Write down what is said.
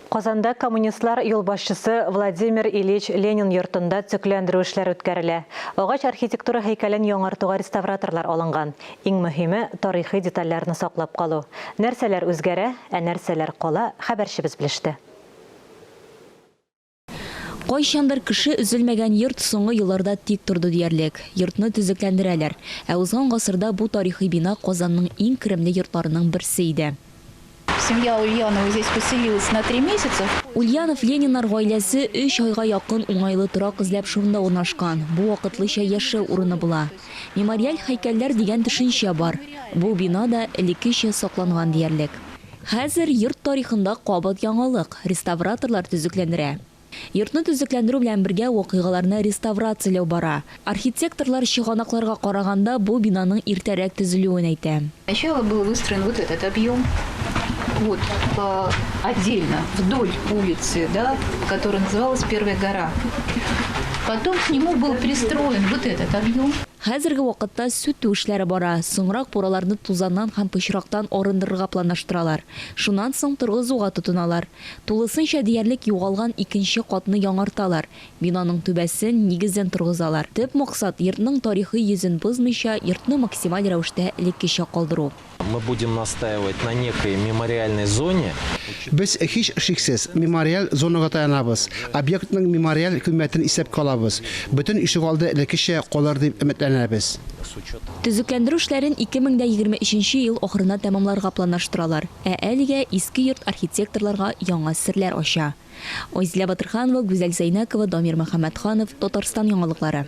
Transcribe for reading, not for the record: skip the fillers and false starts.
Казанда коммунистлар юлбашчысы Владимир Ильич Ленин йортында төзекләндерү эшләре үткәрелә. Агач архитектура һәйкәлен яңартуга реставраторлар алынган. Иң мөһиме, тарихи детальләрне саклап калу. Нәрсәләр үзгәрә, ә нәрсәләр кала, хәбәрчебез белеште. Кайчандыр кеше өзелмәгән йорт соңгы елларда тик торды диярлек. Йортны төзекләндерәләр. Ә узган гасырда бу тарихи бина Казанның иң керемле йортларының берсе иде. Семья Ульянова здесь поселилась на три месяца. Ульянов-Лениннар гаиләсе өч айга якын уңайлы торак эзләп шунда урнашкан. Бу вакытлыча яшәү урыны була. Мемориаль һәйкәлләр дигән төшенчә бар. Бу бина да элеккечә сакланган диярлек. Хәзер йорт тарихында кабат яңалык, реставраторлар төзекләндерә. Йортны төзекләндерү белән бергә вакыйгаларны реставрацияләү бара. Архитекторлар чыганакларга караганда, бу бинаның иртәрәк төзелүен әйтә. Сначала был выстроен вот этот объем, вот, отдельно, вдоль улицы, да, которая называлась Первая гора. Потом к нему был пристроен вот этот объем. Хәзерге вакытта сүтү эшләре бара. Соңрак бураларны тузаннан һәм пычрактан арындырырга планлаштыралар. Шуннан соң торгызуга тотыналар. Тулысынча диярлек югалган икенче катны яңарталар. Бинаның түбәсен, нигезен торгызалар. Төп максат, йортның тарихи йөзен бозмыйча, йортны максималь рәвештә элеккечә калдыру. Мы будем настаивать на некой мемориальной зоне. Без, һичшиксез, мемориаль зонага таянабыз, объектның мемориаль кыйммәтен исәпкә алабыз. Бөтен ишегалды элеккечә калыр дип өметләнәбез. Төзекләндерү эшләрен 2023 ел ахырына тәмамларга планлаштыралар. Ә әлегә иске йорт архитекторларга яңа серләр ача. Айзилә Батырханова, Гүзәл Зәйнәкова, Дамир Мөхәммәтханов, Татарстан яңалыклары.